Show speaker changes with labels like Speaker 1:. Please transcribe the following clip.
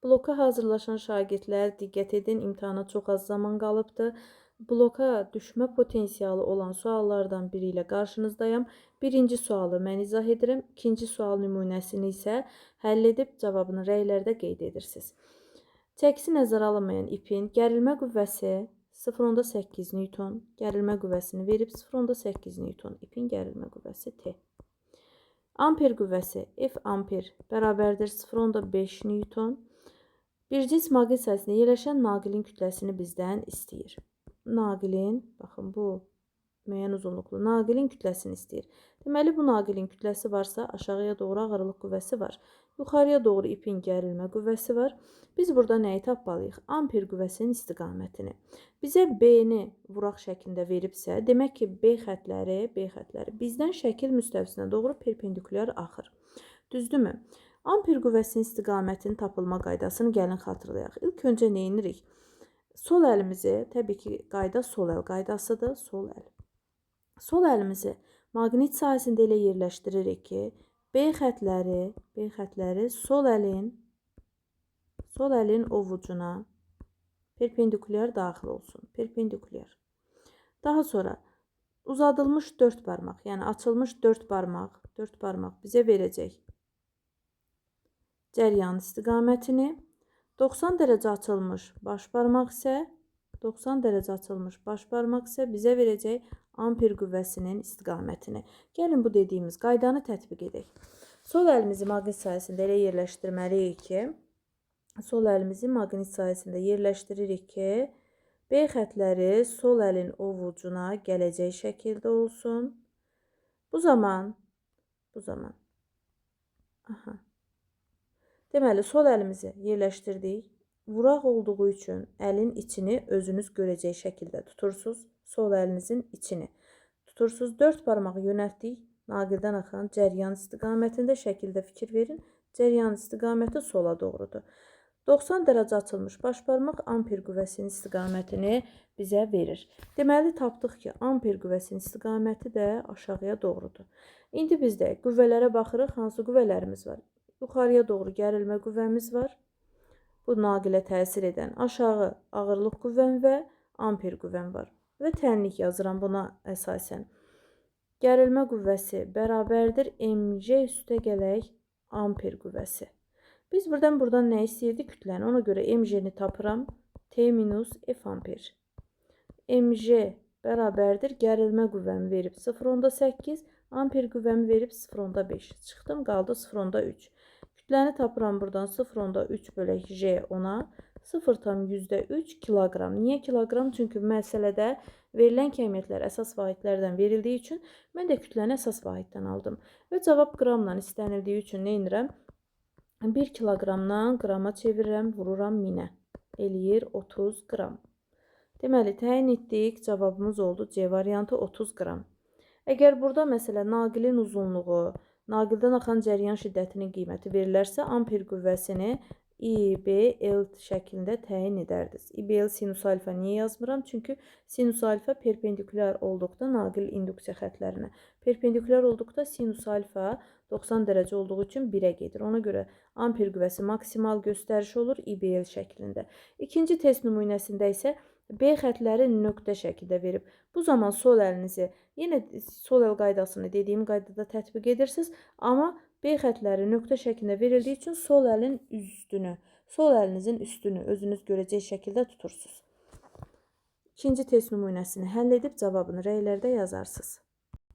Speaker 1: Bloka hazırlaşan şagirdlər diqqət edin, imtahana çox az zaman qalıbdır. Bloka düşmə potensialı olan suallardan biri ilə qarşınızdayam. Birinci sualı mən izah edirəm, ikinci sual nümunəsini isə həll edib cavabını rəylərdə qeyd edirsiniz. Çəkisi nəzərə alınmayan ipin gərilmə qüvvəsi 0,8 Newton, gərilmə qüvvəsini verib 0,8 Newton, ipin gərilmə qüvvəsi T. Amper qüvvəsi F amper bərabərdir 0,5 Newton. Bir cins maqnit sahəsində yerləşən naqilin kütləsini bizdən istəyir. Naqilin, baxın bu müəyyən uzunluqlu naqilin kütləsini istəyir. Deməli bu naqilin kütləsi varsa aşağıya doğru ağırlıq qüvvəsi var. Yuxarıya doğru ipin gərilmə qüvvəsi var. Biz burada nəyi tapmalıyıq? Amper qüvvəsinin istiqamətini. Bizə B-ni vuraq şəklində veribsə, demək ki, B xətləri bizdən şəkil müstəvisinə doğru perpendikulyar axır. Düzdürmü? Amper qüvvəsinin istiqamətinin tapılma qaydasını gəlin xatırlayaq. İlk öncə nə edirik? Sol əlimizi, təbii ki, qayda sol əl qaydasıdır, sol əl. Sol əlimizi maqnit sahəsində elə yerləşdiririk ki, B xətləri sol əlin ovucuna perpendikulyar daxil olsun. Perpendikulyar. Daha sonra uzadılmış 4 barmaq, yəni açılmış 4 barmaq, 4 barmaq bizə verəcək cəryan istiqamətini. 90 dərəcə açılmış baş barmaq isə 90 dərəcə açılmış baş barmaq isə bizə verəcək amper qüvvəsinin istiqamətini. Gəlin bu dediyimiz qaydanı tətbiq edək. Sol əlimizi maqnit sahəsində elə yerləşdirməliyik ki, sol əlimizi maqnit sahəsində yerləşdiririk ki, B xətləri sol əlin ovucuna gələcək şəkildə olsun. Bu zaman, aha. Deməli, sol əlimizi yerləşdirdik. Vuraq olduğu üçün əlin içini özünüz görəcək şəkildə tutursunuz. Sol əlinizin içini tutursunuz. 4 barmağı yönəltdik. Naqildən axan cəryan istiqamətində şəkildə fikir verin. Cəryan istiqaməti sola doğrudur. 90 dərəcə açılmış baş barmaq amper qüvvəsinin istiqamətini bizə verir. Deməli, tapdıq ki, amper qüvvəsinin istiqaməti də aşağıya doğrudur. İndi biz də qüvvələrə baxırıq. Hansı qüvvələrimiz var? Yuxarıya doğru gərilmə qüvvəmiz var. Bu naqilə təsir edən aşağı ağırlıq qüvvəm və amper qüvvəm var. Və tənlik yazıram buna əsasən. Gərilmə qüvvəsi bərabərdir mg üstə gələk amper qüvvəsi. Biz buradan nə istəyirdik? Kütləni. Ona görə mg-ni tapıram. T minus F amper. Mg bərabərdir gərilmə qüvvəmi verib 0,8, amper qüvvəmi verib 0,5. Çıxdım, qaldı 0,3. Kütləni tapıram buradan 0,3 bölək J ona 0,3 kiloqram. Niyə kiloqram? Çünki məsələdə verilən kəmiyyətlər əsas vahidlərdən verildiyi üçün mən də kütləni əsas vahiddən aldım. Və cavab qramla istənildiyi üçün nə edirəm? 1 kiloqramdan qrama çevirirəm, vururam 1000-ə. Eləyir 30 qram. Deməli, təyin etdik. Cavabımız oldu C variantı 30 qram. Əgər burada məsələ naqilin uzunluğu, naqildən axan cəryan şiddətinin qiyməti verilərsə, amper qüvvəsini I, B, L şəklində təyin edərdiniz. I, B, L sinus alfa niyə yazmıram? Çünki sinus alfa perpendikulyar olduqda naqil induksiya xətlərinə. Perpendikulyar olduqda sinus alfa 90 dərəcə olduğu üçün 1-ə gedir. Ona görə amper qüvvəsi maksimal göstəriş olur I, B, L şəklində. İkinci test nümunəsində isə B xətləri nöqtə şəkildə verib. Bu zaman sol əlinizi, yenə sol əl qaydasını dediyim qaydada tətbiq edirsiniz, amma B xətləri nöqtə şəklində verildiyi üçün sol əlin üstünü, sol əlinizin üstünü özünüz görəcək şəkildə tutursunuz. İkinci test nümunəsini həll edib cavabını rəylərdə yazarsınız.